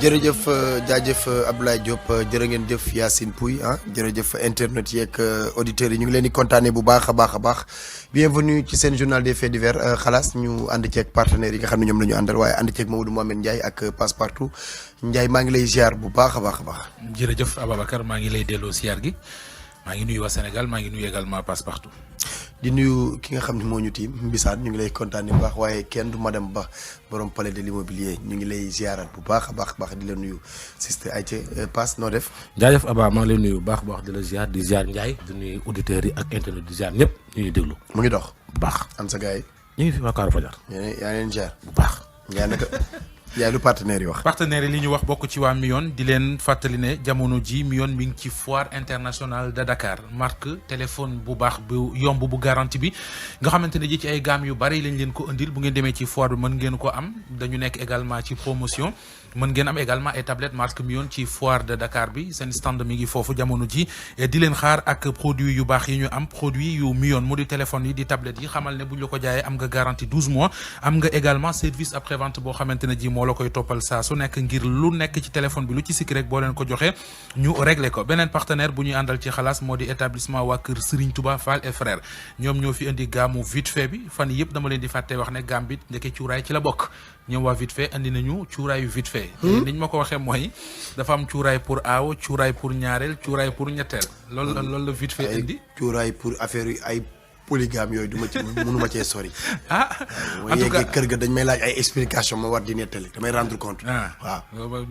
jërëjëf jaajëf Abdoulaye Diop jërë ngeen jëf Yacine Pouy jërëjëf internet yeeg auditeurs yi ñu ngi leen di kontaanee bu baax a baax bienvenue ci seen journal des faits divers xalaas ñu ànd ceeg partenaires yi nga xam ne ñoom la ñu àndal waaye ànd ceeg Mamadou Mohamed Ndiaye ak Passepartout Ndiaye maa ngi lay ziar bu baax a baax. jërëjëf Ababacar maa ngi lay delloo ziar gi maa ngi nuyu waa Sénégal maa ngi nuyu également Passepartout. di nuyu ki nga xam ne moo ñu tiim Mbisaan ñu ngi lay kontaanee bu baax waaye kenn du madame Ba borom palais de l'immobilier ñu ngi lay ziaral bu baax a baax di la nuyu sister Aïcha Pass noo def. jaajëf Aba maa ngi lay nuyu bu baax di la ziar di ziar Ndiaye di nuyu auditeurs yi ak internet di ziar ñëpp ñu ngi déglu. mu ngi dox bu baax. am sa gars yi. ñu ngi fi waa Kaaru Fajar. yaa ngi leen ziar bu baax. yaa naka yaay lu partenaires yi wax. partenaires yi li ñu wax bokk ci waa Mion di leen fàttali ne jamono ji Mion mi ngi ci foire internationale de Dakar marque téléphone bu baax bu yomb bu garantie bi nga xamante ne ji ci ay gamme yu bari lañ leen ko indil bu ngeen demee ci foire bi mën ngeen ko am dañu nekk également ci promotion mën ngeen am également ay tablettes marque Mion ci foire de Dakar bi seen stand mi ngi foofu jamono ji di leen xaar ak produit yu baax yi ñu am produit yu Mion mu di téléphone yi di tablettes yi xamal ne bu ñu la ko jaayee am nga garantie 12 mois am nga également service après vente boo xamante ne ji moo la koy toppal saa su nekk ngir lu nekk ci téléphone bi lu ci sikki rek boo leen ko joxee ñu réglé ko beneen partenaire bu ñuy àndal ci xalaas moo di établissement waa kër Serigne Touba Fall et frère ñoom ñoo fi indi gaamu vite fait bi fan yëpp dama leen di fàtte wax ne gaam bi ndeke cuuraay ci la bokk ñoom waa vite fait indi nañu cuuraayu vite fait niñ ma ko waxee mooy dafa am cuuraay pour aaw cuuraay pour ñaareel cuuraay pour ñetteel loolu la vite fait indi cuuraay pour affaire yi ay polygame yooyu duma ci mënuma cee sori. en tout cas kër ga dañ may laaj ay explication ma war di nettali damay rendre compte. waaw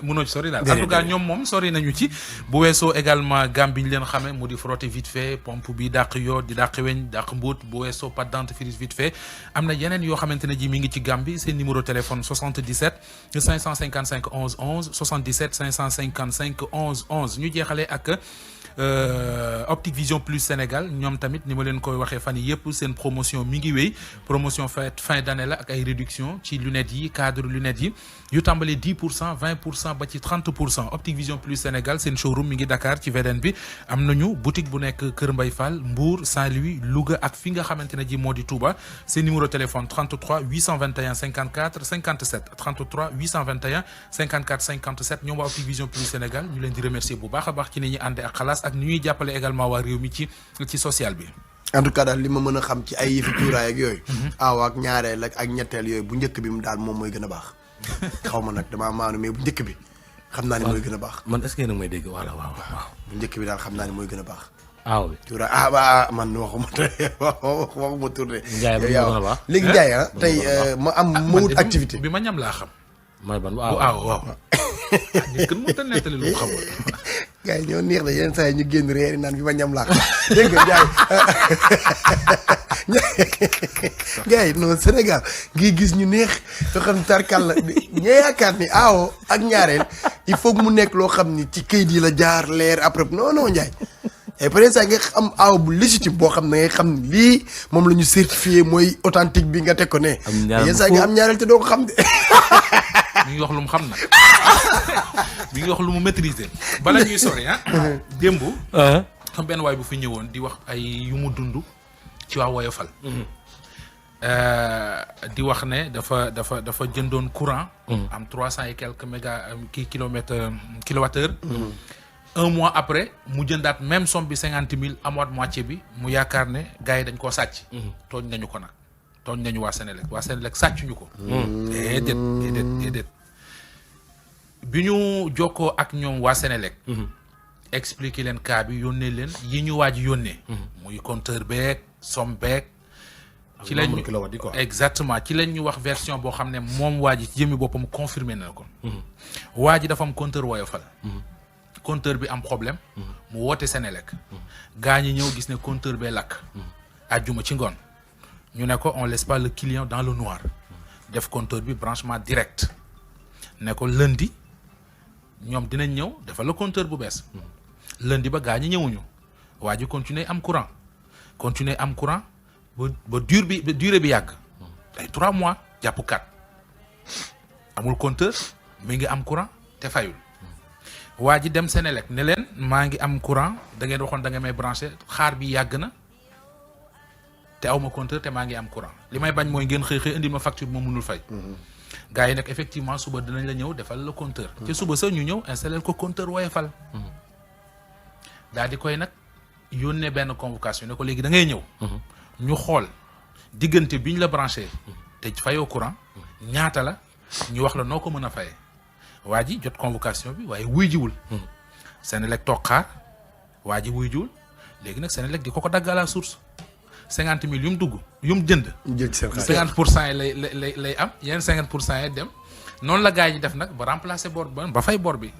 mënoo ci sori daal. en tout cas ñoom moom sori nañu ci. bu weesoo également gamme bi ñu leen xamee mu di frotté vite fait pompe bi dàq yoo di dàq weñ dàq mbóot bu weesoo pâte dentifrice vite fait am na yeneen yoo xamante ne ji mi ngi ci gamme bi seen numéro téléphone 77 555 11 11 77 555 11 11 ñu jeexalee ak. Optique Vision Plus Sénégal ñoom tamit ni ma leen koy waxee fan yii yëpp seen promotion mi ngi wéy promotion fin d'année la ak ay réduction ci lunettes yi cadre lunettes yi yu tàmbalee 10% 20% ba ci 30% Optique Vision Plus Sénégal seen showroom mi ngi Dakar ci VDN bi am nañu boutique bu nekk Kër Mbaye Fall Mbour Saint-Louis Louga ak fi nga xamante ne ji moo di Touba seen numéro téléphone 33 821 54 57 33 821 54 57 ñoom waa Optique Vision Plus Sénégal ñu leen di remercier bu baax a baax ci ni ñuy àndee ak xalaas ak ni ñuy jàppale également waa réew mi ci social bi. en tout cas daal li ma mën a xam ci ay yëfi cuuraay ak yooyu. aaw ak ñaareel ak ñetteel yooyu bu njëkk bi mu daal moom mooy gën a baax. xaw ma nag damaa maanu mais bu njëkk bi xam naa ne mooy gën a baax. man est-ce que yéen a may dégg waaw. bu njëkk bi daal xam naa ne mooy gën a baax. aaw bi cuuraay man waxuma tourné. Ndiaye ba mu gën a baax léegi Ndiaye tey ma am ma wut activité. bi ma ñam laa xam. mooy ban waaw. nit kan moo tax nettali lu xamul. gars yi ñoo neex na yeneen saa yi ñu génn réer yi naan bi ma ñam laa dégg nga gars yi non Sénégal ngi gis ñu neex yoo xam ne tarkal la ña yaakaar ni aawo ak ñaareel il faut que mu nekk loo xam ni ci këyit yi la jaar leer après non Ndiaye et par exemple nga am aaw bu légitime boo xam ne ngay xam ne lii moom la ñu certifié mooy authentique bi nga teg ko ne. yenn saa nga am ñaareel te doo ko xam de. mi ngi wax lu mu xam nag mi ngi wax lu mu maîtriser bala ñuy sori démb xam benn waay bu fi ñëwoon di wax ay yu mu dund ci waa Woyofal di wax ne dafa jëndoon courant am 300 et quelques kilowattheure un mois après mu jëndaat même somme bi 50 000 amaat moitié bi mu yaakaar ne gars yi dañ koo sàcc tooñ nañu ko nag tooñ nañu waa Sénélec sàccuñu ko déedéet bi ñu jokkoo ak ñoom waa Sénélec expliquer leen cas bi yónnee leen yi ñu waaj yónnee muy compteur beeg somme beeg ci lañ exactement ci lañ ñu wax version boo xam ne moom waa ji ci jëmmi boppam confirmé na ko waa ji dafa am compteur Woyofal compteur bi am problème mu woote Sénélec gaa ñi ñëw gis ne compteur bee lakk àjjuma ci ngoon ñu ne ko on laisse pas le client dans le noir def compteur bi branchement direct ne ko lundi ñoom dinañ ñëw defal la compteur bu bees lundi ba gaa ñi ñëwuñu waa ji continuer am courant ba durée bi yàgg ay 3 mois jàpp 4 amul compteur mi ngi am courant te fayul waa ji dem Sénélec ne leen maa ngi am courant da ngeen waxoon da nga may branché xaar bi yàgg na te aw ma compteur te maa ngi am courant li may bañ mooy ngeen xëy indi ma facture ma mënul fay gars yi nag effectivement suba dinañ la ñëw defal le compteur. ci suba sax ñu ñëw installer ko compteur Woyofal. daal di koy nag yónnee benn convocation ne ko léegi da ngay ñëw. ñu xool diggante biñ la branché. te fayoo courant. ñaata la ñu wax la noo ko mën a fayee. waa ji jot convocation bi waaye wuy jiwul. Senelec toog xaar waa ji wuy jiwul léegi nag Senelec di ko dagg à la source 50 000 yu mu dugg yu mu jënd. jël ci seen 50% yi lay am yeneen 50% yi dem noonu la gars yi def nag ba remplacer bor ba fay bor bi.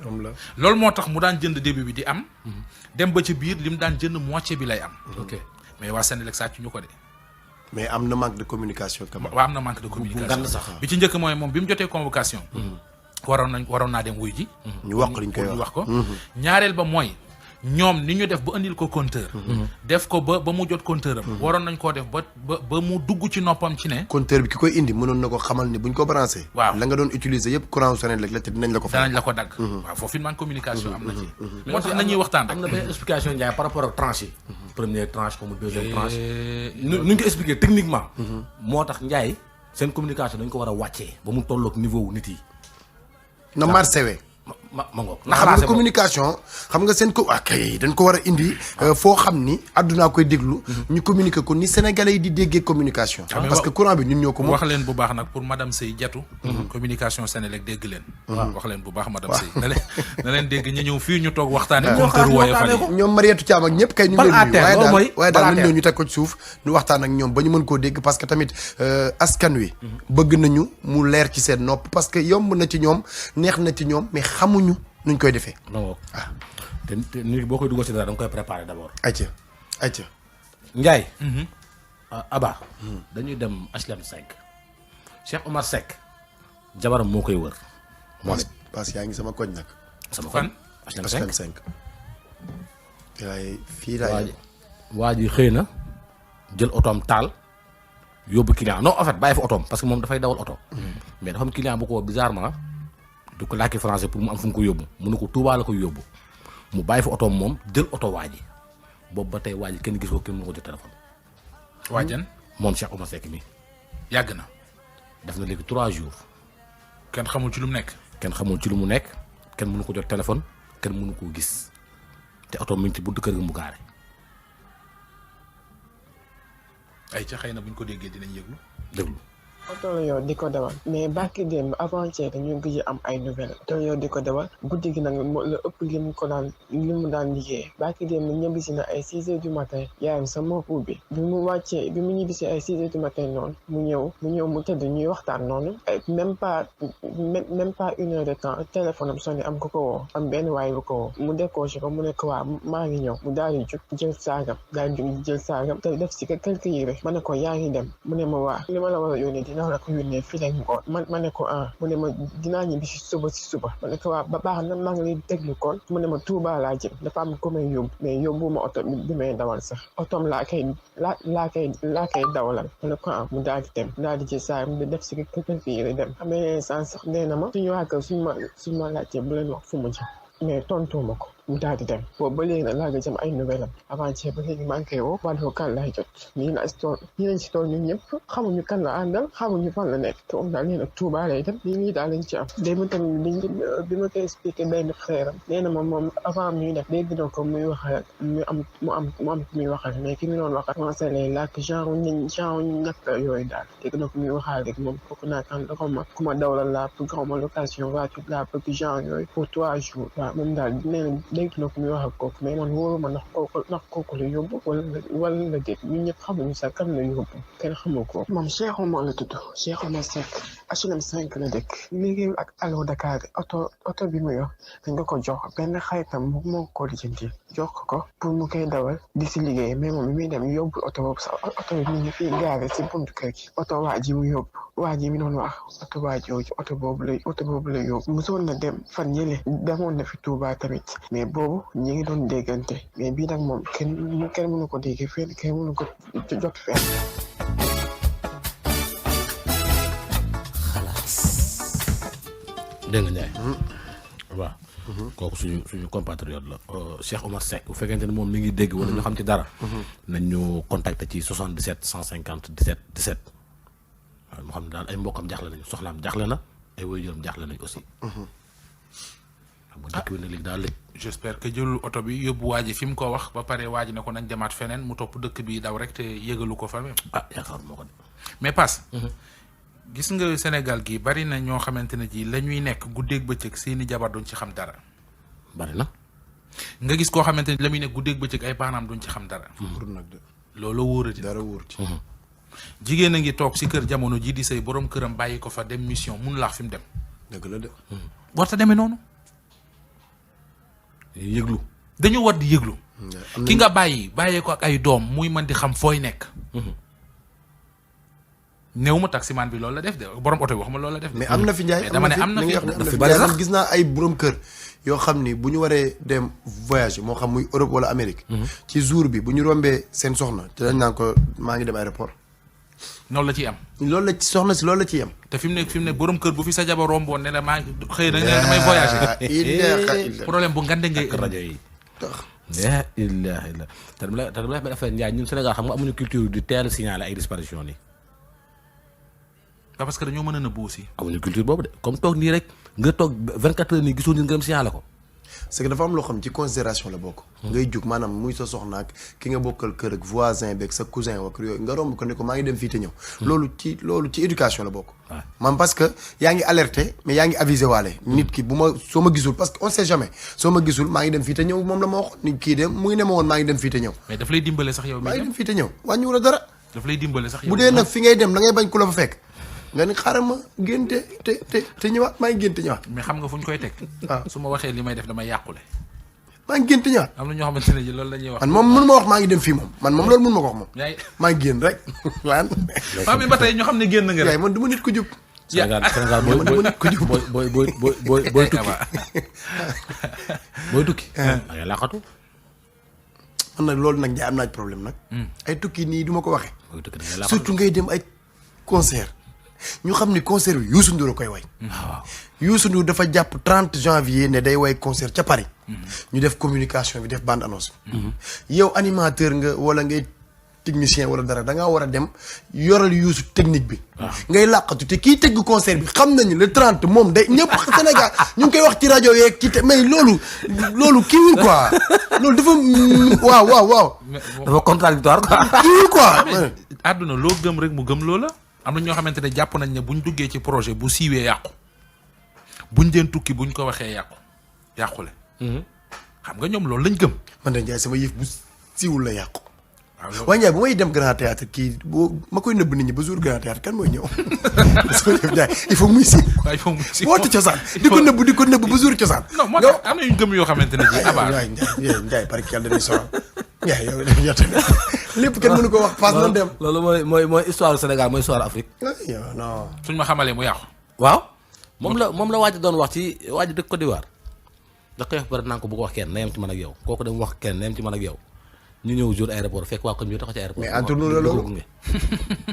loolu moo tax mu daan jënd début bi di am. dem ba ci biir li mu daan jënd moitié bi lay am. ok mais waa Senelec sàcc ñu ko de. mais am na manque de communication. waa am na manque de communication bi ci njëkk mooy moom bi mu jotee convocation. waroon naa dem wuy ji. ñu wax ko li ñu koy wax ko. ñaareel ba mooy ñoom ni ñu def ba andil ko compteur. def ko ba mu jot compteur am. waroon nañ koo def ba mu dugg ci noppam ci ne. compteur bi ki koy indi mënoon na ko xamal ni buñ ko branché. waaw la nga doon utiliser yëpp courant Senelec la te dinañ la ko. danañ la ko dagg. waaw foofu it man communication am na ci. moo tax nañuy waxtaan rek. am na benn explication Ndiaye par rapport ak tranche yi. première tranche comme deuxième tranche. nu ñu ko expliqué techniquement. moo tax Ndiaye seen communication dañ ko war a wàccee ba mu tolloog niveau wu nit yi. na marché we ma ngoog. na xam nga communication xam nga seen ko kay dañ ko war a indi foo xam ni àddunaa koy déglu. ñu communiquer ko ni sénégalais yi di déggee communication. parce que courant bi ñun ñoo ko moom. wax leen bu baax nag pour madame Sey Diatou. communication Senelec dégg leen. wax leen bu baax madame Sey na leen dégg ñu ñëw fii ñu toog waxtaanee. compteur Woyofal yi ñoom Mariétou Thiam ak ñëpp kay ñu ngi leen nuyu waaye daal ñu ñëw ñu teg ko ci suuf ñu waxtaan ak ñoom ba ñu mën koo dégg parce que tamit askan wi bëgg nañu mu leer ci seen nopp parce que yomb na ci ñoom neex na ci ñoom mais xamuñu nuñ koy defee. te nit boo koy dugal si dara da nga koy préparer d'abord. ayca Ndiaye. Aba. dañuy dem HLM 5. Cheikh Omar Seck. jabaram moo koy wër. moo ne parce que yaa ngi sama koñ nag. sama fan. HLM 5. fii laay. waa ji xëy na jël otoom taal yóbbu client non en fait bàyyi fa otoom parce que moom dafay dawal oto. mais dafa am client bu ko bizarrement. du ko làkki français pour mu am fu mu ko yóbbu mu ne ko Touba la ko yóbbu mu bàyyi fa otoom moom jël oto waa ji boobu ba tey waa ji kenn gis ko kenn mënu ko jot téléphone. waajan moom Cheikh Omar Seck mi yàgg na. def na léegi 3 jours. kenn xamul ci lu mu nekk. kenn xamul ci lu mu nekk kenn mënu ko jot téléphone kenn mënu koo gis te oto mi ngi ci buntu kër ga mu gaare. ay ca xëy na buñ ko déggee dinañ yëglu. déglu. oto la yow di ko dawal mais barki démb avant-hier dañu gëj am ay nouvelle oto la yow di ko dawal guddi gi nag la ëpp li mu daan liggéey barki démb ñibbisi na ay 6 heures du matin yaayam sama puub bi mu wàccee bi mu ñibbisi ay 6 heures du matin noonu mu tëdd ñuy waxtaan noonu même pas 1 heure de temps téléphone am sonné am ko woo am benn waay bu ko woo mu décroché ko mu ne ko waa maa ngi ñëw mu daal di jóg jël saagam te def si quelques yére ma ne ko yaa ngi dem mu ne ma waa li ma la war a yónnee dinaa la ko yónnee fii lañ ko ma ne ko mu ne ma dinaa ñibbi si suba ma ne ko waa ba baax na maa ngi lay déglu kon mu ne ma Touba laa jëm dafa am ko may yóbbu mais yóbbu ma oto bi may dawal sax otoom laa koy dawalal ma ne ko mu daal di dem daal di jël saa mu def si quelques yére dem amee sans sax nee na ma suñu waa kër suñu ma laajtee bu leen wax fu mu jëm mais tontu ma ko mu daal di dem boobu ba léegi nag laa nga jëm ay nouvelle am avant-hier ba léegi maa ngi koy woo wàllu kan laay jot nii lañ si tool ñun ñëpp xamuñu kan la àndal xamuñu fan la nekk te moom daal nee na Touba lay dem lii daal lañ ci am démb tamit bi ma koy expliqué benn frère am nee na moom avant muy def dégg na ko muy waxal mu am muy waxal mais ki mu doon waxal commencé lay làkk genre ñàkk yooyu daal dégg na ko muy waxal rek moom kooku naa kan da ko ma ku ma dawlal laa pour xaw ma location gratuite laa bëgg genre yooyu pour 3 jours waaw moom daal nee na dégg na ko muy wax ak kooku mais man wóoruma ndax kooku la yóbbu wala la dégg ñun ñëpp xamuñu sax kan la yóbbu kenn xamu ko moom Cheikh Omar la tudd Cheikh Omar Seck HLM 5 la dëkk liggéeyul ak Allo Dakar oto bi mu yor dañ nga ko jox benn xaritam moo ko lijjanti jox ko pour mu koy dawal di si liggéey mais moom bi muy dem yóbbu oto boobu sax oto bi mu ngi fii gaare si buntu kër gi oto waa ji mu yóbbu waa ji mi doon wax oto waa jooju oto boobu la yóbbu mosoon na dem fan yële demoon na fi Touba tamit mais boobu ñi ngi doon déggante mais bii nag moom kenn mënu ko dégg fenn kenn mënu ko jot fenn. dégg nga Ndiaye. waaw. kooku suñu compatriote la Cheikh Omar Seck bu fekkente ne moom mi ngi dégg wala ñu xam ci dara. nañ ñu contacter ci 77 150 17 17. moo xam ne daal ay mbokkam jaaxle nañu soxnaam jaaxle na ay waajuram jaaxle nañu aussi. xam nga dëkk bi nag léegi daal léegi. j'espère que jëlul oto bi yóbbu waa ji fi mu ko wax ba pare waa ji ne ko nañ demaat feneen mu topp dëkk bi daw rek te yëgalu ko fa même. yaakaar moo ko de. mais pass gis nga Sénégal gi bari na ñoo xamante ne ji la ñuy nekk guddeeg bëccëg seeni jabar duñ ci xam dara. bari na. nga gis koo xamante ne la muy nekk guddeeg bëccëg ay baanaam duñ ci xam dara. pour nag de loolu wóorati dara wóor ci. jigéen a ngi toog si kër jamono ji di say borom këram bàyyi ko fa dem mission mun laax fi mu dem. dëgg la de. warta demee noonu. yëglu. dañu war di yëglu. ki nga bàyyee ko ak ay doom muy mën di xam fooy nekk. néew ma taximaan bi loolu la def de borom oto bi wax ma loolu la def de. mais am na fi Ndiaye mais dama ne am na fi dafa bari sax. gis naa ay borom kër yoo xam ni bu ñu waree dem voyage moo xam muy Europe wala Amérique. ci jour bi bu ñu rombee seen soxna te dañ naan ko maa ngi dem aéroport. noonu la ciy am. loolu la ci soxna si loolu la ciy am. te fi mu ne borom kër bu fi sa jabar romboon ne la maa ngi xëy na damay voyager. problème bu ngande ngay rajo yi. la ilaha illa te dama lay benn affaire Ndiaye ñun Sénégal xam nga amuñu culture di teel signaler ay disparition yi. parce que dañoo mën a nëbbu aussi. amuñu culture boobu de comme toog nii rek nga toog 24 heures nii gisoo nit nga dem signaler ko. c'est que dafa am loo xam ci considération la bokk. ngay jug maanaam muy sa soxna ak ki nga bokkal kër ak voisin beeg sa cousin ak yooyu nga romb ko ne ko maa ngi dem fii te ñëw. loolu ci éducation la bokk. man parce que yaa ngi alerté mais yaa ngi avisé waale. nit ki soo ma gisul parce que on sait jamais soo ma gisul maa ngi dem fii te ñëw moom la ma waxoon ni kii dem mu ngi ne ma woon maa ngi dem fii te ñëw. mais daf lay dimbale sax yow. maa ngi dem fii te ñëw wàññiwul a dara. daf lay dimbale sax yow. bu dee nag fi ngay dem da ngay bañ ku la fa fekk. nga ni xaaral ma génte te ñëwaat maa ngi génte ñëwaat. mais xam nga fu ñu koy teg. waaw su ma waxee li may def damay yàqule. maa ngi génte ñëwaat. am na ñoo xamante ne ji loolu la ñuy wax. man moom mënu ma wax maa ngi dem fii moom man moom loolu mënu ma ko wax moom. maa ngi génn rek waan. waaw mais ba tey ñoo xam ne génn nga rek. yaay man du ma nit ku jub. Sénégal booy tukki. da ngay laqatu. man nag loolu nag Ndiaye am naa problème nag. ay tukki nii du ma ko waxee. booy tukki da ngay laqatu surtout ngay dem ay concert ñu xam ni concert bi Youssou Ndour a koy way. waaw Youssou Ndour dafa jàpp 30 janvier ne day way concert ca Paris. ñu def communication bi def bande annonce bi. yow animateur nga wala ngay technicien wala dara da ngaa war a dem yoral Youssou technique bi. ngay làqatu te kii tëgg concert bi xam nañu le 30 moom day ñëpp Sénégal ñu ngi koy wax ci rajo yeeg ci mais loolu kiiwul quoi loolu dafa waaw. dafa contradictoire quoi. kiiwul quoi. àdduna loo gëm rek mu gëm loola. am na ñoo xamante ne jàpp nañ ne buñ duggee ci projet bu siiwee yàqu buñ deen tukki buñ ko waxee yàqule. xam nga ñoom loolu lañ gëm. man de Ndiaye sama yëf bu siiwul la yàqu. waaye Ndiaye bu may dem grand théâtre kii ma koy nëbb nit ñi ba jour grand théâtre kan mooy ñëw sama yëf Ndiaye il faut muy siiw. waaw il faut muy siiw woote cosaan di ko nëbb ba jour cosaan. non moo tax am na ñu gëm yoo xamante ne ji abaar. waay Ndiaye parce que yàlla dañuy sonal Ndiaye yow tamit lépp kenn mënu ko wax paas na dem. loolu mooy histoire Sénégal mooy histoire Afrique. non. suñ ma xamalee mu yàqu. waaw moom la waaj doon wax ci waaj dëkk Côte d'Ivoire da koy wax bari naa ko bu ko wax kenn na yem ci man ak yow kooku dem wax kenn na yem ci man ak yow ñu ñëw jour aéroport fekk waa koñ bi ñoo taxaw ci aéroport. mais entre nous la loolu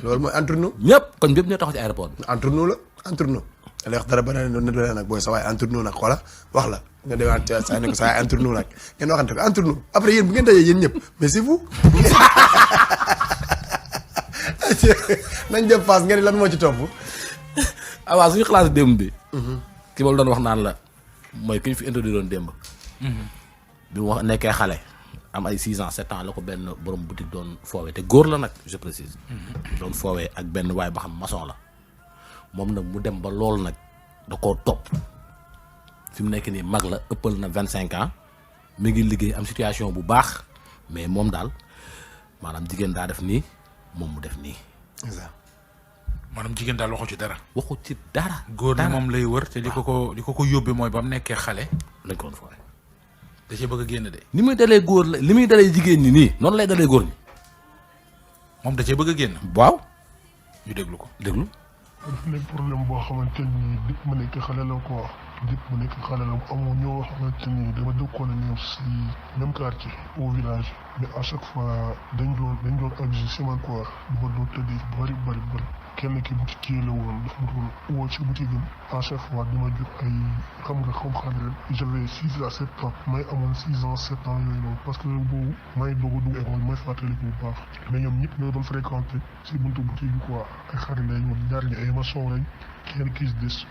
loolu mooy entre nous. ñëpp koñ bi yëpp ñoo taxaw ci aéroport bi. entre nous la entre nous. da lay wax dara ba ne doole nag booy sa waay entre nous nag xoola wax la nga demaat saa ne ko sa waay entre nous nag ngeen waxante ko entre nous après yéen bu ngeen dajee yéen ñëpp mais c'est vous. nañ jëm paas nga ni lan moo ci topp. waaw suñu xalaat démb bi. ki ma doon wax naan la mooy ki ñu fi introduire doon démb. bi mu wax nekkee xale. am ay 6 ans 7 ans la ko benn borom boutique doon foowee te góor la nag je précise. doon foowee ak benn waay ba xam maçon la. moom nag mu dem ba loolu nag da koo topp fi mu nekk nii mag la ëppal na 25 ans mi ngi liggéey am situation bu baax mais moom daal maanaam jigéen daa def nii moom mu def nii. maanaam jigéen daal waxu ci dara. waxu ci dara. góor ni moom lay wër te li ko yóbbee mooy ba mu nekkee xale. lañ ko doon foowee. da cee bëgg a génn de. ni muy dalee góor la li muy dalee jigéen ñi nii noonu lay dalee góor ñi. moom da cee bëgg a génn. waaw. ñu déglu ko déglu. dafa nekk problème boo xamante ni dëkk mu nekk xale la quoi dëkk mu nekk xale la amoo ñoo xamante ni dama dëkkoon ak ñoom si même quartier au village mais à chaque fois dañ doon abusé si man quoi dama doon tëddee bari kenn ki boutique la woon daf ma doon woo ci boutique am à chaque fois di ma jox ay xam nga xam xale j'avais 6 à 7 ans may amoon 6 ans 7 ans yooyu noonu parce que boobu may doog a dugg école may fàttaliku bu baax mais ñoom ñëpp ñoo doon fréquenté si buntu boutique bi quoi ay xarit lañ ñoom ñaar ñi ay maçon lañ kenn ki des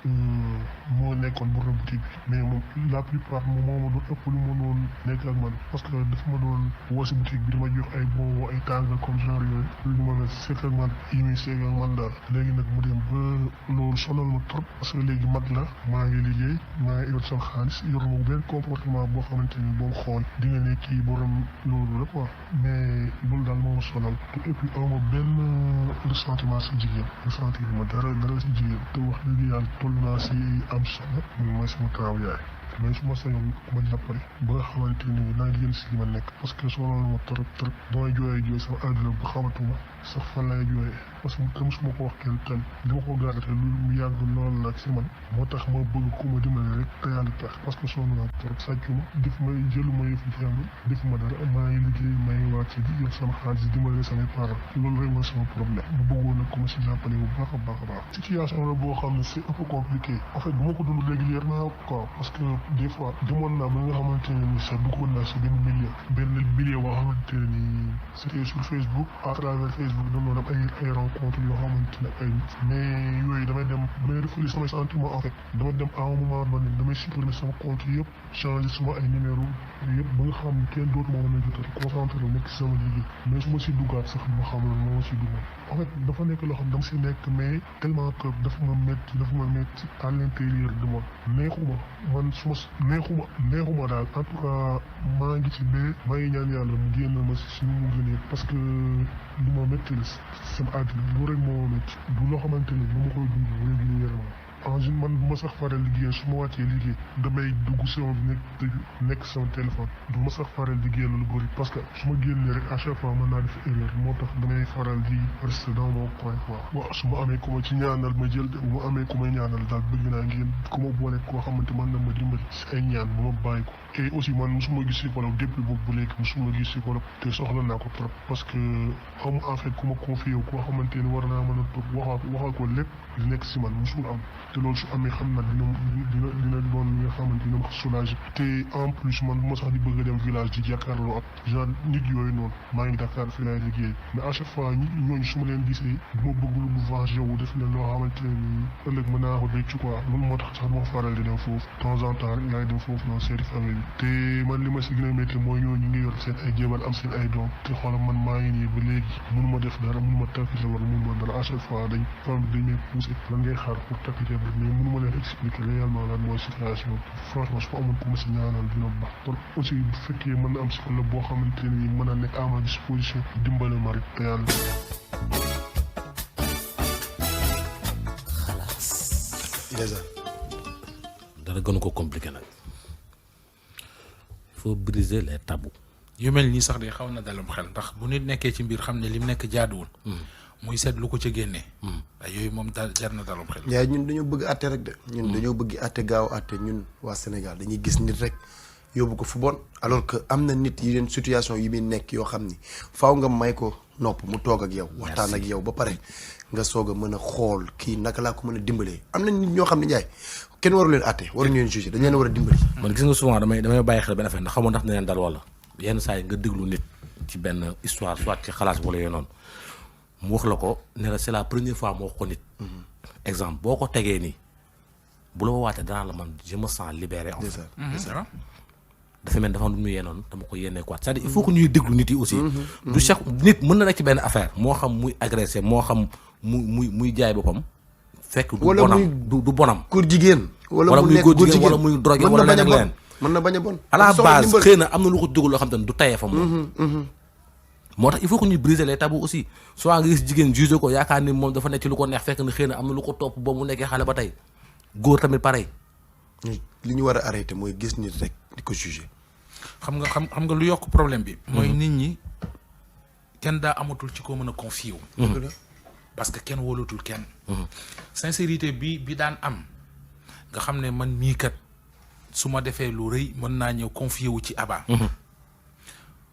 moo nekkoon borom boutique bi mais moom la plupart moom moo ma doon ëpp lu ma doon nekk ak man parce que dafa ma doon woo si boutique bi di ma jox ay bonbons ay tàngal comme genre yooyu lu ñu mën a seq ak man yi muy seq ak man daal léegi nag mu dem ba loolu sonal ma trop parce que léegi mag la maa ngi liggéey maa ngi yor sama xaalis yor ma benn comportement boo xamante ni boo xool di nga ne kii borom loolu la quoi mais loolu daal moo ma sonal te et puis awma benn ressentiment si jigéen ressentir ma dara si jigéen te wax dëgg yàlla toll naa si am solo mooy sama taaw yaay mais su ma sañoon ku ma jàppale ba nga xamante ni naa ngi jël si li ma nekk parce que sonal ma trop damay jooy sama àdduna bu xamatuma sax fan lay jooyee parce que tam su ma ko wax kenn tam dama ko gardé lu mu yàgg lool nag si man moo tax ma bëgg ku ma dimbali rek te yàlla tax parce que sonn naa trop sàccuma def may jëluma yëfu jàmbur defuma dara maa ngi liggéey maa ngi wàcc di jël sama xaalis dimbali samay parents loolu rek mooy sama problème bu bëggoon nag ku ma si jàppale bu baax a baax situation la boo xam ne c'est un peu compliqué en fait bu ma ko dund régulièrement quoi parce que des fois demoon naa ba nga xamante ne ni sax duggoon naa si benn milieu boo xamante ne ni c'était sur Facebook à travers Facebook dama doon am ay rencontre yoo xamante ne ay nit mais yooyu damay refouler samay sentiments en fait dama dem à un moment donné damay supprimer sama compte yëpp changer sama ay numéro yëpp ba nga xam ne kenn dootu moo mën a jotal concentré nekk si sama liggéey mais su ma si duggaat sax ma xam ne moo ma si duggaat en fait dafa nekk loo xam dama si nekk mais tellement que dafa ma métti à l'intérieur de moi neexuma man neexuma daal en tout cas maa ngi ci bee maa ngi ñaan yàlla mu génn ma si mu gënee parce que lu ma métti la sama àddina lu rek moo métti du loo xamante ni lu ma koy dund régulièrement en général man bu ma sax faral liggéey su ma wàccee liggéey damay dugg sama nekk sama téléphone du ma sax faral di génn lu bëri parce que su ma génnee rek à chaque fois mën naa def erreur moo tax damay faral di rester dans mon coin quoi waaw su ma amee ku ma ci ñaanal ma jël bu ma amee ku may ñaanal daal bëgg naa ngeen ku ma boole koo xamante man na ma dimbali si ay ñaan bu ma bàyyi ko et aussi man musuma gis psychologue depuis boobu ba léegi musuma gis psychologue te soxla naa ko trop parce que am en fait ku ma confié wu koo xamante ni war naa mën a toog waxal ko lépp li nekk si man musul am te loolu su amee xam na dina doon li nga xamante dina ma soulager te en plus man bu ma sax di bëgg a dem village di jàkkaarloo ak genre nit yooyu noonu maa ngi Dakar fi laay liggéey mais à chaque fois ñooñu su ma leen gisee du ma bëgg lu venger wu def leen loo xamante ni ëllëg mën naa ko béccu quoi loolu moo tax sax duma faral di dem foofu de temps en temps rek laay dem foofu noonu seeti famille bi te man li ma si gën a métti mooy ñooñu ñu ngi yor seen ay jéebal am seen ay doom te xoolal man maa ngi nii ba léegi mënuma def dara mënuma takk jabar mënuma dara à chaque fois dañ may poussé lan ngay xaar pour takk jabar mais mënuma leen expliquer réellement lan mooy situation franchement su ma amoon ku ma si ñaanal dina baax trop aussi bu fekkee mën na am psychologue boo xamante ni mën a nekk à ma disposition dimbale ma rek te yàlla déjà dara gën ko compliqué nag il faut briser les tabous. yu mel nii sax de xaw na dalum xel ndax bu nit nekkee ci mbir xam ne lim nekk jaaduwul. muy seet lu ko ca génnee. waaye yooyu moom daal jar na dalum xel. yaay ñun dañoo bëgg àtte rek de. ñun dañoo bëgg àtte gaaw àtte ñun waa Sénégal dañuy gis nit rek yóbbu ko fu bon alors que am na nit yi leen situation yi muy nekk yoo xam ni faaw nga may ko nopp mu toog ak yow. waxtaan ak yow ba pare nga soog a mën a xool kii naka laa ko mën a dimbalee am na nit ñoo xam ne Ndiaye kenn waru leen àtte waruñu leen juger dañ leen war a dimbali. man gis nga souvent damay bàyyi xel benn affaire ndax xamoon ndax ne leen dal wala yenn saa yi nga déglu nit ci benn histoire soit ci xalaas wala yooyu noonu mu wax la ko ne la c'est la première fois mu wax ko nit. exemple boo ko tegee nii bu la woowaatee danaa la man je me sens libéré en fait. dafa mel dafa am lu mu yéenoon dama ko yéenee quoi c'est-à-dire il faut que ñuy déglu nit yi aussi. du chaque nit mën na rek ci benn affaire moo xam muy agressé moo xam muy jaay boppam. fekk du bonam du bonam. góor jigéen. wala muy góor jigéen wala muy drogué wala leneen leneen. mën na bañ a bon à la base xëy na am na lu ko jógul loo xam te ne du tayee fa moom. moo tax il faut que ñuy briser les tabous aussi soit nga gis jigéen jugé ko yaakaar ni moom dafa nekk ci lu ko neex fekk na xëy na am na lu ko topp ba mu nekkee xale ba tey góor tamit pareil. li ñu war a arrêté mooy gis nit rek di ko jugé. xam nga lu yokk problème bi. mooy nit ñi kenn daa amatul ci koo mën a confier wu. parce que kenn wóolatul kenn. sincérité bi daan am nga xam ne man mii kat su ma defee lu rëy mën naa ñëw confier wu ci Aba.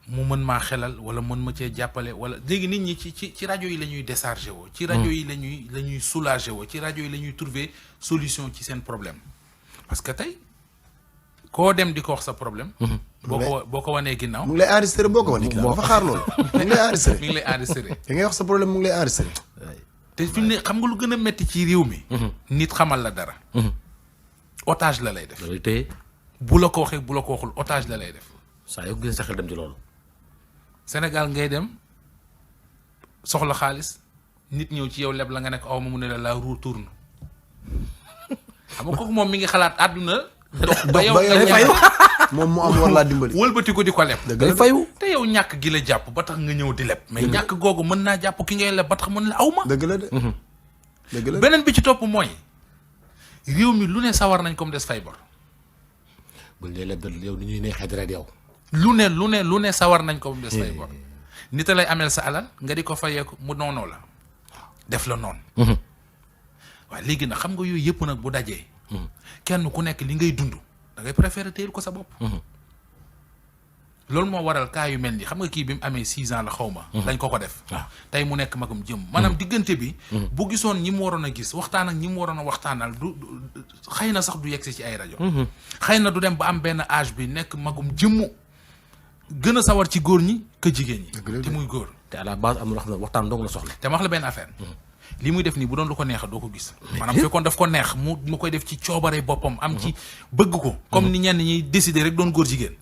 mu mën maa xelal wala mën ma cee jàppale wala léegi nit ñi ci rajo yi la ñuy décharger woo ci rajo yi la ñuy soulager woo ci rajo yi la ñuy trouver solution ci seen problème parce que tey koo dem di ko wax sa problème boo ko wanee ginnaaw mu ngi lay enregistré boo ko wanee ginnaaw dafa xaar loolu mu ngi lay enregistré mi ngi lay enregistré da ngay wax sa problème mu ngi lay enregistré te fi mu ne xam nga lu gën a metti ci réew mi nit xamal la dara otage la lay def tey bu la ko waxee bu la ko waxul otage la lay def saa yoo gis sa xel dem ci loolu Sénégal ngay dem soxla xaalis nit ñëw ci yow leb la nga nekk aw ma mu ne la roue tourne xam nga kooku moom mi ngi xalaat àdduna dox ba yow nga fayu moom mu am war laa dimbali wëlbati ko di ko leb day fayu te yow ñàkk gi la jàpp ba tax nga ñëw di leb mais ñàkk googu mën naa jàpp ki ngay leb ba tax mën la aw ma dëgg la de dëgg la beneen bi ci topp mooy réew mi lu ne sawar nañ comme des fay bor buñ lay leb yow ni ñuy neexee dara yow lu ne sawar nañ ko des fay bor nit a lay ameel sa alal nga di ko fayeeku mu noonoo la def la noonu waaye léegi nag xam nga yooyu yëpp nag bu dajee kenn ku nekk li ngay dund da ngay préférer téyel ko sa bopp loolu moo waral cas yu mel nii xam nga kii bi mu amee 6 ans la xaw ma dañ ko def tey mu nekk magum jëm maanaam diggante bi bu gisoon ñi mu waroon a gis waxtaan ak ñi mu waroon a waxtaanal du xëy na sax du yegsi ci ay rajo xëy na du dem ba am benn âge bi nekk magum jëmmu gën a sawar ci góor ñi que jigéen ñi te muy góor te à la base am na loo xam ne waxtaan dong la soxla te ma wax la benn affaire li muy def nii bu doon lu ko neex doo ko gis maanaam fekkoon daf ko neex mu koy def ci coobare boppam am ci bëgg ko comme ni ñenn ñi décider rek doon góor jigéen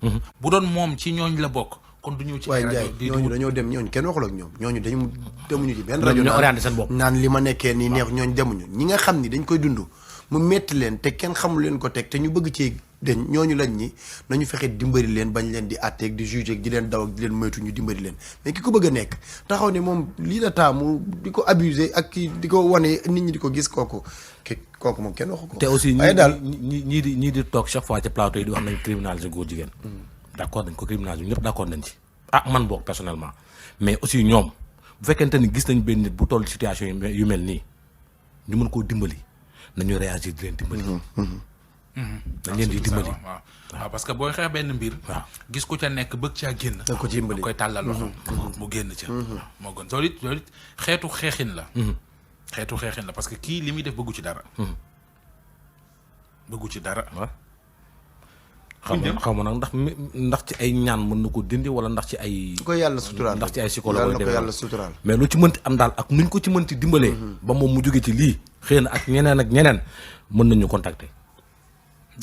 bu doon moom ci ñooñ la bokk kon du ñëw ci waaye rajo Ndiaye ñooñu dañoo dem ñooñu kenn waxul ak ñoom ñooñu dañu demuñu ci benn rajo ñu orienté seen bopp naan li ma nekkee nii neex ñooñu demuñu ñi nga xam ni dañ koy dund mu metti leen te kenn xamul leen ko teg te ñu bëgg ci dañ ñooñu lañ ñi nañu fexe dimbali leen bañ leen di àtteeg di juger di leen daw ak di leen moytu ñu dimbali leen mais ki ko bëgg a nekk taxaw ne moom lii la taamu di ko abuser ak ki di ko wane nit ñi di ko gis kooku moom kenn waxu ko. te aussi waaye daal ñii di toog chaque fois ci plateau yi di wax nañ criminaliser góor jigéen. d'accord nañ ko criminaliser ñëpp d'accord nañ ci. ah man boog personnellement mais aussi ñoom bu fekkente ni gis nañ benn nit bu toll situation yu mel nii ñu mën koo dimbali nañu réagir di leen dimbali. dañ leen di dimbali waaw parce que booy xeex benn mbir. waaw gis ku ca nekk bëgg caa génn. da ko ci dimbali koy tàllal loxo mu génn ca. moo gën loolu it xeetu xeexin la. xeetu xeexin la parce que kii li muy def bëggu ci dara. bëggu ci dara. waaw xaw ma nag ndax ci ay ñaan mën na ko dindi wala ndax ci ay. su ko yàlla suturaal ndax ci ay psychologue ko yàlla suturaal mais lu ci mënti am daal ak nuñ ko ci mënti dimbalee. ba moom mu jóge ci lii xëy na ak ñeneen mën nañu contacter.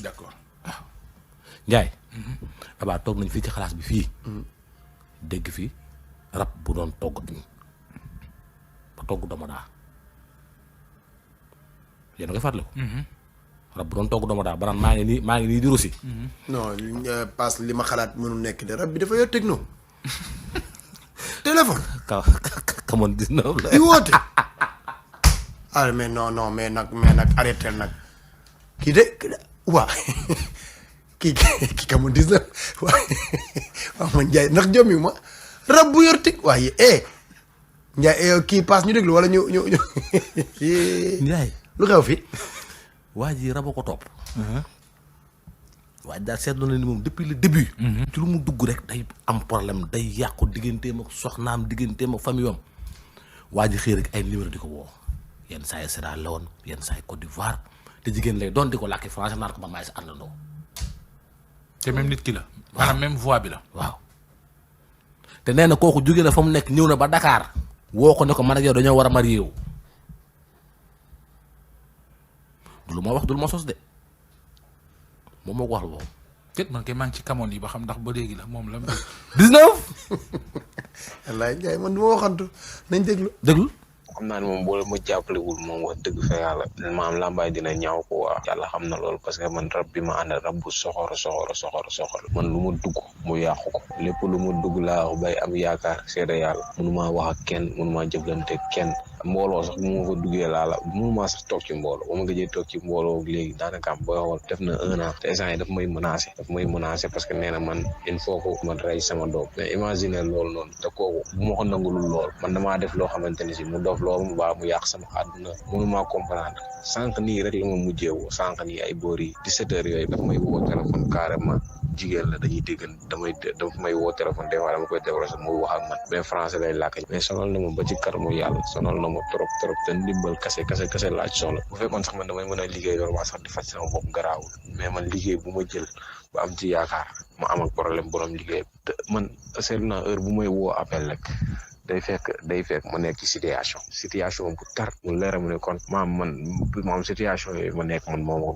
d'accord waaw Ndiaye. abaa toog nañ fii ci xalaas bi fii. dégg fi rab bu doon togg añ ba togg domodaa yéen a ngi fàttaliku. rab bu doon togg domodaa ba naan maa ngi nii di rosi. non passe li ma xalaat mënu nekk de rab bi dafa yor techno téléphone. kamoon 19 la. di woote. ah mais non mais nag arrêté nag kii de waa kii kamoon 19 waaw man Ndiaye ndax jommi ma rab bu yor teg waaye Ndiaye kii paas ñu déglu wala ñu Ndiaye lu xew fi waa ji rab a ko topp. waa ji daal seetlu na ni moom depuis le début. ci lu mu dugg rek day am problème day yàqu digganteem ak soxnaam digganteem ak famille am waa ji xëy rek ay numéro di ko woo yenn saa yi Sierra Leone yenn saa yi Côte d'Ivoire te jigéen lay doon di ko làkki français naan ko ba maay sa àndandoo. te même nit ki la. maanaam même voix bi la. waaw te nee na kooku jóge na fa mu nekk ñëw na ba Dakar woo ko ne ko man ak yow dañoo war a marié wu. du lu ma wax du lu ma sos de moom moo ko wax lu boobu. peut-être man kay maa ngi ci kamoon yi ba xam ndax ba léegi la moom la. 19. wallaay Ndiaye man du ma waxantu nañ déglu. xam naa ne moom boo ma jàppalewul moom wax dëgg fa yàlla maam lambaay dina ñaaw ko waa yàlla xam na loolu parce que man rab bi ma àndal rab bu soxor man lu ma dugg mu yàqu ko lépp lu ma dugg laa wax bay am yaakaar seede yàlla mënumaa wax ak kenn mënumaa jëflante kenn mbooloo sax bu ma fa duggee laala mënumaa sax toog ci mbooloo ba ma gëjee toog ci mbooloo léegi daanaka am booy xool def na 1 an te instant yi daf may menacé parce que nee na man il faut que man rey sama doom mais imaginer loolu noonu te kooku bu ma ko nangulul lool man damaa def loo xamante ni si mu dof loolu mu baax mu yàq sama àdduna mënumaa comprendre sànq nii rek la ma mujjee woo sànq nii ay boor yi 17 heures yooyu daf may woo téléphone carrément jigéen la dañuy déggan dafa may woo téléphone des fois dama koy décroché muy wax ak man mais français lay làkk mais sonal na ma ba ci kanamu yàlla sonal na ma trop te ndimbal kase laaj soxla bu fekkoon sax man damay mën a liggéey loolu waa sax di faj sama bopp garaawul mais man liggéey bu ma jël ba am ci yaakaar ma am ak problème borom liggéey te man seetlu naa heure bu may woo appel rek day fekk ma nekk ci situation bu tar mu leer mu ne kon maam situation yooyu ma nekk man moo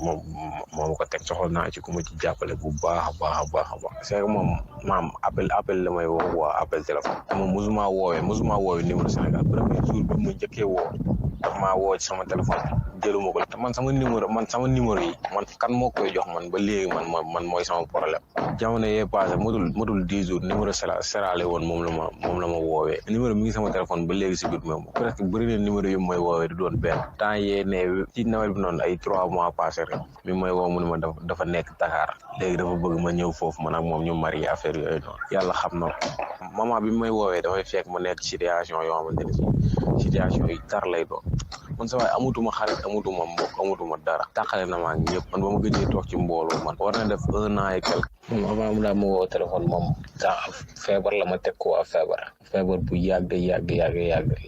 ma ko teg soxla naa ci ku ma ci jàppale bu baax a baax c'est que moom maam appel la may woo appel téléphone te moom mosuma woowee numéro Sénégal premier jour bi mu njëkkee woo maa woo ci sama téléphone jëluma ko te man sama numéro yi man kan moo koy jox man ba léegi man mooy sama problème jamono yee passé matul 10 jours numéro serale woon moom la ma woowee numéro mi ngi sama téléphone ba léegi si biir moom presque bëri na numéro yu mooy woowee du doon benn temps yee ne ci nawet bi noonu ay 3 mois passé rek mi mooy woo mu ne ma dafa nekk Dakar léegi dafa bëgg ma ñëw foofu man ak moom ñu marié affaire yooyu noonu yàlla xam na moment bi may woowee dafay fekk ma nekk situation yoo xamante ne situation yi tar lay doon man sa waay amutuma xarit amutuma mbokk amutuma dara tàqale na ma ak ñëpp man ba ma gëjee toog ci mbooloo man war na def 1 an et quelque moom avant mu daa ma woo téléphone moom sax feebar la ma teg quoi feebar bu yàgg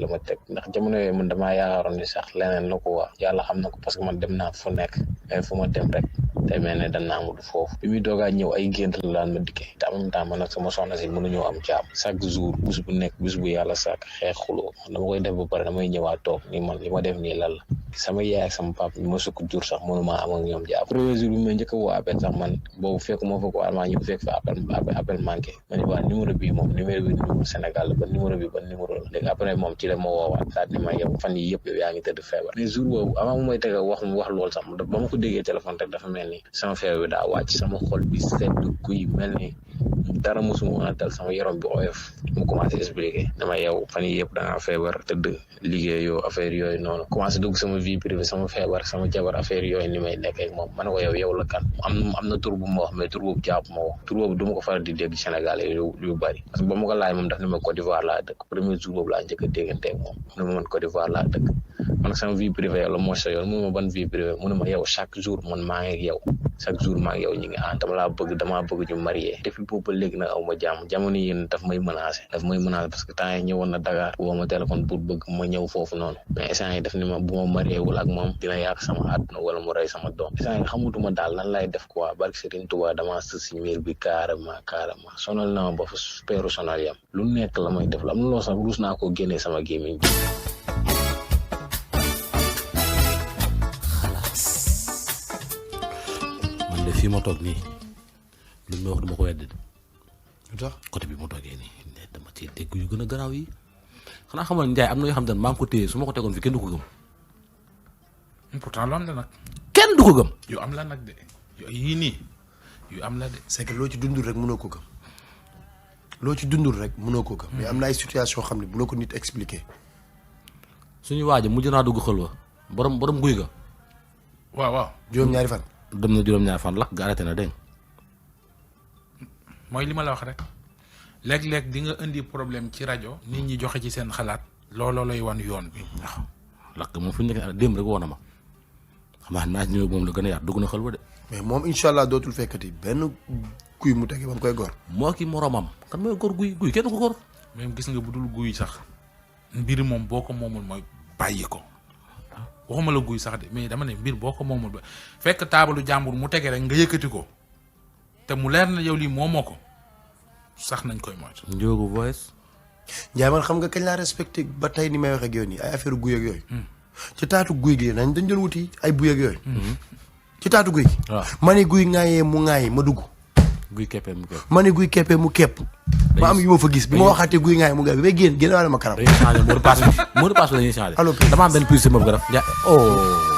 la ma teg ndax jamono yooyu man damaa yaakaaroon ni sax leneen la ko yàlla xam na ko parce que man dem naa fu nekk mais fu ma dem rek te mel ne danaa amul foofu bi muy doogaa ñëw ay gént la daan ma dikkee te en même temps man nag sama soxna si mënuñoo am jàmm chaque jour bés bu nekk bés bu yàlla sàkk xeex xuloo dama koy def ba pare damay ñëwaat toog ni man li ma def nii lan la sama yaay ak sama papa bi ma sukk jur sax mënuma am ak ñoom jàmm premier jour bi ma njëkk a woo appel sax man boobu fekkuma fa ko almaa ñu fekk fa appel manqué ma ne waa numéro bi numéro Sénégal la ba numéro bi ban numéro la léegi après moom ci la ma woowaat daal ni ma yow fan yi yëpp yow yaa ngi tëdd feebar mais jour boobu avant mu may teg wax loolu sax ba ma ko déggee téléphone rek dafa mel ni sama feebar bi daa wàcc sama xol bi sedd guy mel ni dara mosuma a dal sama yaram bi oyof mu commencé expliquer dama yow fan yi yëpp dangaa feebar tëdd liggéeyoo affaire yooyu noonu commencé dugg sama vie privée sama feebar sama jabar affaire yooyu ni may nekk ak moom ma ne ko yow la kan am na tur bu ma wax mais tur boobu jàpp ma wax tur boobu du ma ko faral di dégg Sénégal yu bari parce que ba ma ko laaj moom daf ne ma Côte d'Ivoire laa dëkk premier jour boobu laa njëkk a déggante ak moom mu ne ma man Côte d'Ivoire laa dëkk man sama vie privée yow la mooy sa yoon mu ne ma ban vie privée mu ne ma yow chaque jour man maa ngi ak yow chaque jour maa ngi yow ñu ngi damaa bëgg ñu marié depuis boobu ba léegi nag aw ma jàmm jamono yéen daf may menacé parce que temps yi ñëwoon na Dakar woo ma téléphone pour bëgg ma ñëw foofu noonu mais instant yi daf ni ma bu ma marié wul ak moom dina yàq sama àdduna wala mu rey sama doom instant yi xamutuma daal lan lay def quoi barke Serigne Touba damaa sës si miir bi carrément sonal na ma ba fa peeru sonal yam lu nekk la may def la am na loo sax ruus naa koo génnee sama gémmiñ bi fii ma toog nii lu ma wax duma ko weddi lu tax côté bi ma toogee nii dama ci dégg yu gën a garaaw yi xanaa xamal Ndiaye am na yoo xam ne maa ngi ko téye su ma ko tegoon fi kenn du ko gëm pourtant lu am la nag kenn du ko gëm yu am la nag de yii nii yu am la de c'est que loo ci dundul rek mënoo ko gëm mais am na ay situation xam ne bu la ko nit expliquer suñu waaja mujj naa dugg xël wa borom guy ga waaw juróom-ñaari fan dem na juróom-ñaari fan la ga arrêté na dégg mooy li ma la wax rek léeg-léeg di nga indi problème ci rajo nit ñi joxe ci seen xalaat looloo lay wan yoon bi waaw lakk moom fu ñu nekk démb rek woo na ma xam naa ñëw moom la gën a yaat dugg na xël wa de mais moom incha allah dootul fekkati benn guy mu tege ba mu koy gor moo ki moromam kan mooy gor guy kenn ko gor même gis nga bu dul guy sax mbir moom boo ko moomul mooy bàyyi ko waxuma la guy sax de mais dama ne mbir boo ko moomul ba fekk taabalu jàmbur mu tege rek nga yëkkati ko te mu leer na yow lii moomoo ko sax nañ koy moytu. Ndiogu Voice. Ndiaye man xam nga kañ laa respecté ba tey ni may wax ak yow nii ay affaire guy ak yooyu. ci taatu guy gi dañ doon wuti ay buy ak yooyu. ci taatu guy gi. waaw ma ne guy ŋaayee mu ŋaayi ma dugg. guy keppee mu kepp. ma ne guy keppee mu kepp. ma am yu ma fa gis bi ma waxaatee guy ŋaayee mu ŋaayi bi may génn wala ma kanam. dañuy changé mot de passe bi la ñuy changé. allo dama am benn publicité boobu nga def oh.